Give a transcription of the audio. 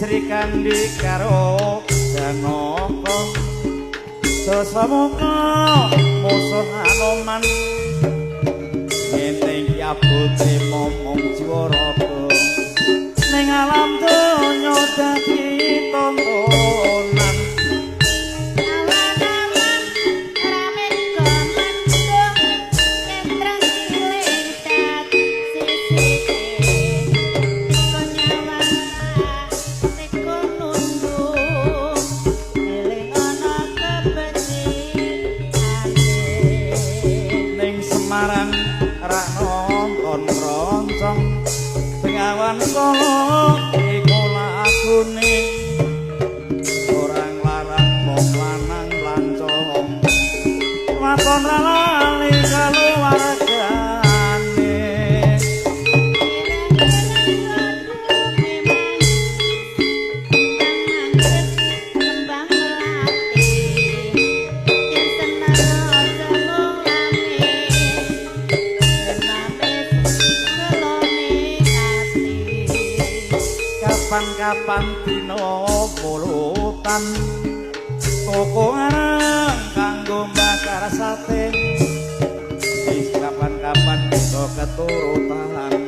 Srikandhi karo Janaka. Sasamuka musuh Anoman, ngene iki abote momong jiwa raga ning alam donya dadi tontonan. Awan-awan rameka mendung, nyentrang cilik dadi sisike. Teko nyawang teko nunduk, eling ana kebecikane. Ning Semarang rak nonton roncong, Bengawan Solo iku lagune, orang larang wong lanang lancong, waton ra lali keluargane. Pirang-pirang kudu memang kembang manggis kembang melati, yen seneng aja mung lamis, yen lamis kelone ati. Kapan-kapan dina mulutan toko areng kanggo bakar sate, wis kapan-kapan bisa keturutan.